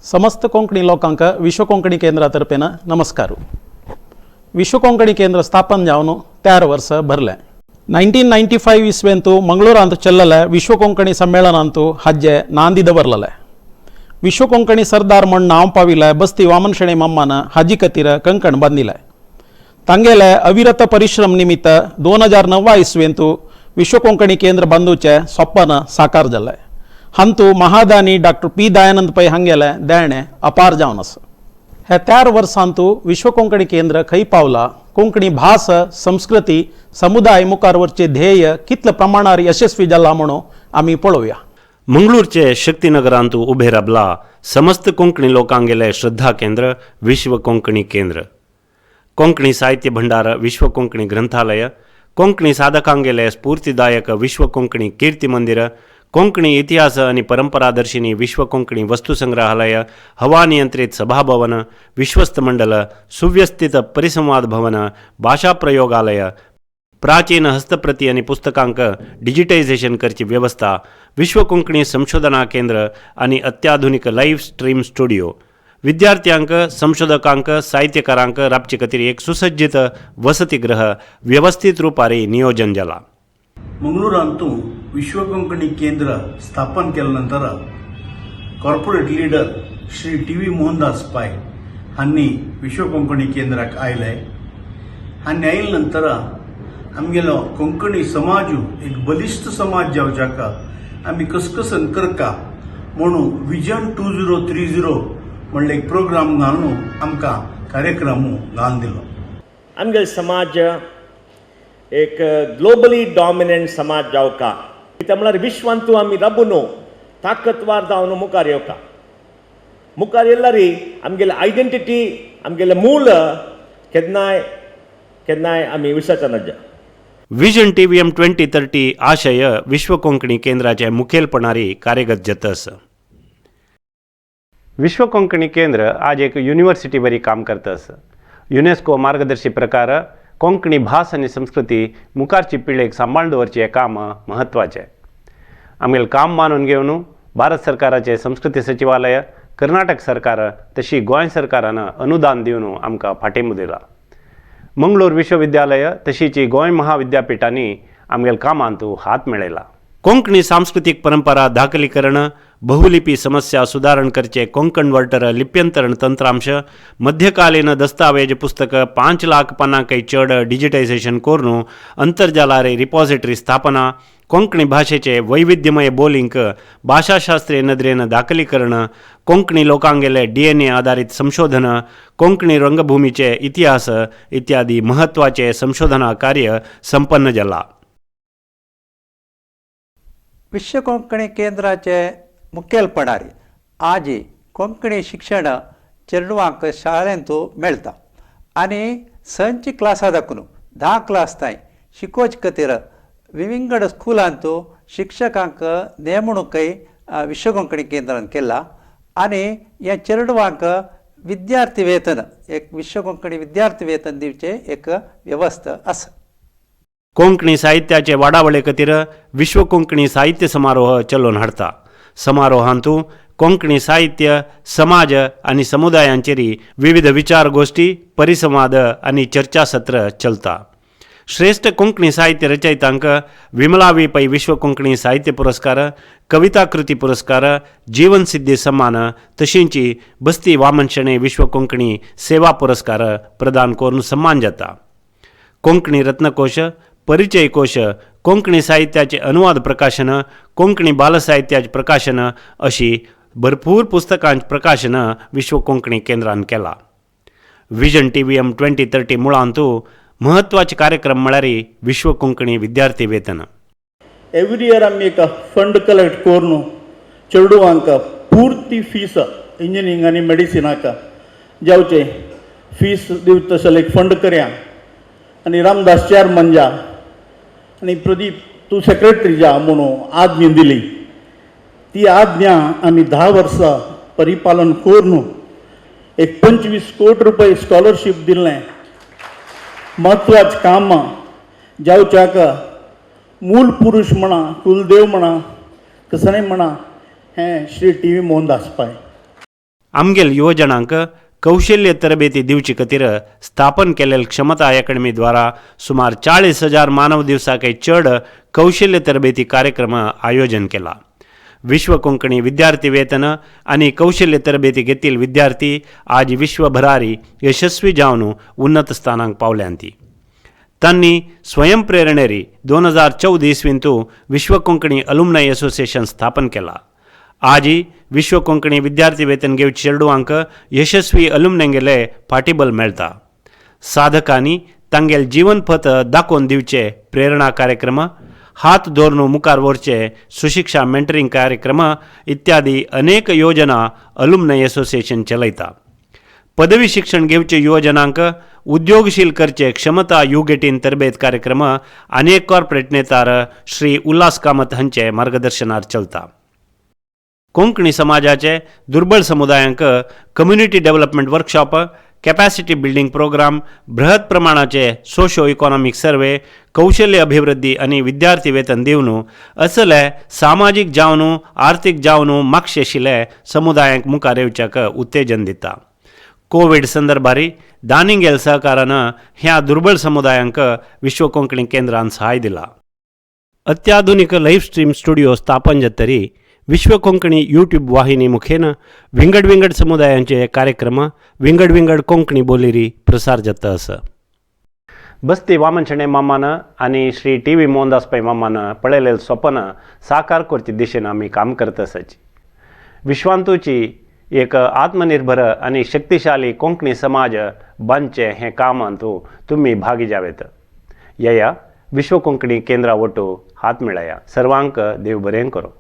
समस्त कोंकणी लोकांक विश्व कोंकणी केंद्रा तर्फेन नमस्कार. विश्व कोंकणी केंद्र स्थापन जावन 13 वर्स भरलें. 1995 इस्वेंतु मंगळूरांत चल्लले विश्व कोंकणी संमेळनांतु हाज्जे नांदी दवरलेले. विश्व कोंकणी सरदार म्हण नांव पाविले बस्ती वामन शेणै मम्मान हाजी खातीर कंकण बांदिले. तांगेले अविरत परिश्रम निमित्त 2009 इस्वेंतु विश्व कोंकणी केंद्र बांदूचे सपन साकार जालें. हांतू महादानी डॉक्टर पी दयानंद पै हांगेले देणें अपार जावन आसा. ह्या 13 वर्सांतु विश्व कोंकणी केंद्र खंय पावला, कोंकणी भास, संस्कृती, समुदाय मुखार वरचे ध्येय कितले प्रमाणार यशस्वी जाला म्हणून आमी पळोवया. मंगळूरचे शक्तीनगरांतु उभे राबला समस्त कोंकणी लोकांगेले श्रद्धा केंद्र विश्व कोंकणी केंद्र, कोंकणी साहित्य भंडार विश्व कोंकणी ग्रंथालय, कोंकणी साधकांगेले स्फूर्तिदायक विश्व कोंकणी कीर्ती मंदिर, कोंकणी इतिहास आणि परंपरादर्शिनी विश्व कोंकणी वस्तू संग्रहालय, हवानियंत्रित सभाभवन, विश्वस्त मंडल, सुव्यवस्थित परिसंवाद भवन, भाषा प्रयोगालय, प्राचीन हस्तप्रती आणि पुस्तकांक डिजिटायझेशन करची व्यवस्था, विश्व कोंकणी संशोधना केंद्र आणि अत्याधुनिक लाईव्ह स्ट्रीम स्टुडिओ, विद्यार्थ्यांक, संशोधकांक, साहित्यकारांक राबचे खातीर एक सुसज्जित वसतीगृह व्यवस्थित रुपारी नियोजन जाला. मंगळूरांतू विश्व कोंकणी केंद्र स्थापन केल्या नंतर corporate leader Shri T V Mohandas Pai हांणी विश्व कोंकणी केंद्राक आयले आनी आयले नंतर आमगेलो कोंकणी समाजू एक बलिश्ट समाज जावच्याक आमी कसकसन करका म्हणून विजन 2030 म्हणले एक प्रोग्राम घालून आमकां कार्यक्रम घालून दिलो. आमगेलो समाज एक ग्लोबली डॉमिनंट समाज जावका, कित्याक म्हळ्यार विश्वांतू आमी राबून ताकतवार जावन मुखार येवका. मुखार येयल्यारी आमगेले आयडेंटिटी, आमगेलें मूल केन्नाय केन्नाय आमी विसरचा नज. विजन टीव्हीएम 2030 आशय विश्व कोंकणी केंद्राचे मुखेलपणारी कार्यगत जाता. विश्व कोंकणी केंद्र आज एक युनिव्हर्सिटी बरी काम करता. युनेस्को मार्गदर्शी प्रकार कोंकणी भास आनी संस्कृती मुखारची पिळगेक सांबाळून दवरचें हें काम म्हत्वाचें. आमगेलें काम मानून घेवन भारत सरकाराचें संस्कृती सचिवालय, कर्नाटक सरकार तशी गोंय सरकारान अनुदान दिवन आमकां फाटिंबो दिला. मंगळूर विश्वविद्यालय तशीच गोंय महाविद्यापीठांनी आमगेल्या कामांत हात मेळयला. कोंकणी सांस्कृतीक परंपरा दाखलीकरण, बहुलिपी समस्या सुधारण करचे कोंकण वर्टर लिप्यंतरण तंत्रांश, मध्यकालीन दस्तावेज पुस्तक 5 लाख पानांकय चड डिजिटायझेशन करून अंतर्जालारे रिपॉझिटरी स्थापना, कोंकणी भाशेचे वैविध्यमय बोलींक भाशाशास्त्रीय नदरेन दाखलीकरण, कोंकणी लोकांगेले डीएनए आधारित संशोधन, कोंकणी रंगभूमीचे इतिहास इत्यादी महत्वाचे संशोधना कार्य संपन्न जाला. विश्व कोंकणी केंद्राचे मुखेलपणारी आजी कोंकणी शिक्षण चेडवांक शाळेंत मेळटा आनी संची क्लासा दाखून 10 क्लास तांय शिकोवचे खातीर विविंगड स्कुलांत शिक्षकांक नेमणूकय विश्व कोंकणी केंद्रान केला. आनी ह्या चेडवांक विद्यार्थी वेतन, एक विश्व कोंकणी विद्यार्थी वेतन दिवचें एक वेवस्था आसा. कोंकणी साहित्याचे वाडावळे खातीर विश्व कोंकणी साहित्य समारोह चलोवन हाडटा. समारोहांतू कोंकणी साहित्य, समाज आनी समुदायांचेर विविध विचार गोष्टी, परिसंवाद आनी चर्चासत्र चलता. श्रेष्ठ कोंकणी साहित्य रचयितांक विमला वी पै विश्व कोंकणी साहित्य पुरस्कार, कविता कृती पुरस्कार, जीवन सिद्धी सन्मान तशींच बस्ती वामन शणै विश्व कोंकणी सेवा पुरस्कार प्रदान करून सन्मान जाता. कोंकणी रत्नकोश, परिचय कोश, कोंकणी साहित्याचे अनुवाद प्रकाशन, कोंकणी बालसाहित्याचे प्रकाशन अशी भरपूर पुस्तकांचे प्रकाशन विश्व कोंकणी केंद्रान केला. विजन टीव्हीएम 2030 मुळांतू म्हत्वाचे कार्यक्रम म्हळ्यार विश्व कोंकणी विद्यार्थी वेतन. एवरी इयर आमी एक फंड कलेक्ट करून चेडवांक पुर्ती फीस, इंजिनियरींग आनी मेडिसिनाक जावचे फीस दिवता जाल्यार एक फंड करया आनी रामदास चेअरमन जा आनी प्रदीप तूं सेक्रेटरी जा म्हणून आज्ञा दिली. ती आज्ञा आमी 10 वर्सां परिपालन करून एक 25 कोटी रुपये स्कॉलरशीप दिलें. म्हत्वाचें काम जावच्याक मूल पुरुष म्हणा, कुलदेव म्हणा, कसलें म्हणा, हें श्री टी व्ही मोहनदास पाय. आमगेल युवजणांक कौशल्य तरबेती दिवची खातीर स्थापन केलेल क्षमता अकॅडमी द्वारा सुमार 40,000 मानव दिवसाकय चड कौशल्य तरबेती कार्यक्रम आयोजन केला. विश्व कोंकणी विद्यार्थी वेतन आनी कौशल्य तरबेती घेतील विद्यार्थी आज विश्वभरारी यशस्वी जावन उन्नत स्थानांक पावल्यांती. तांणी स्वयंप्रेरणेरी 2014 इसवींतू विश्व कोंकणी अलुमनाय असोसिएशन स्थापन केला. आजी विश्व कोंकणी विद्यार्थी वेतन घेवचे चेडवांक यशस्वी अलुमनेंगेले फाटीबल मेळटा. साधकांनी तांगेल जीवनपथ दाखोवन दिवचे प्रेरणा कार्यक्रम, हात धरून मुखार व्हरचे सुशिक्षा मेंटरींग कार्यक्रम इत्यादी अनेक योजना अलुमनाय असोसिएशन चलयता. पदवी शिक्षण घेवचे युवजनांक उद्योगशील करचे क्षमता युगेटीन तरबेत कार्यक्रम अनेक कॉर्पोरेट नेतार श्री उल्हास कामत हांचे मार्गदर्शनार चलता. कोंकणी समाजाचे दुर्बळ समुदायांक community development workshop, capacity building programme, बृहत प्रमाणाचे सोशो इकॉनॉमिक सर्वे, कौशल्य अभिवृद्धी आनी विद्यार्थी वेतन दिवन असले सामाजीक जावन आर्थीक जावन मागशे आशिल्ले समुदायांक मुखार येवच्याक उत्तेजन दिता. कोवीड संदर्भारी दानिंगेल सहकारान ह्या दुर्बळ समुदायांक विश्व कोंकणी केंद्रान सहाय दिला. अत्याधुनिक लायव्ह स्ट्रीम स्टुडिओ स्थापन जातरी विश्व कोंकणी यूट्यूब वाहिनी मुखेन विंगड विंगड समुदायांचे कार्यक्रम विंगड विंगड कोंकणी बोलिरी प्रसार जाता आसा. बस्ती वामन शणै मामान आनी श्री टी व्ही मोहनदास पै मामान पळयलेलें सपन साकार करचे दिशेन आमी काम करत आसाची. विश्वांतूची एक आत्मनिर्भर आनी शक्तिशाली कोंकणी समाज बांदचें हें कामांतू तुमी भागी जावेत. येया, विश्व कोंकणी केंद्रा वटू हात मेळया. सर्वांक देव बरें करूं.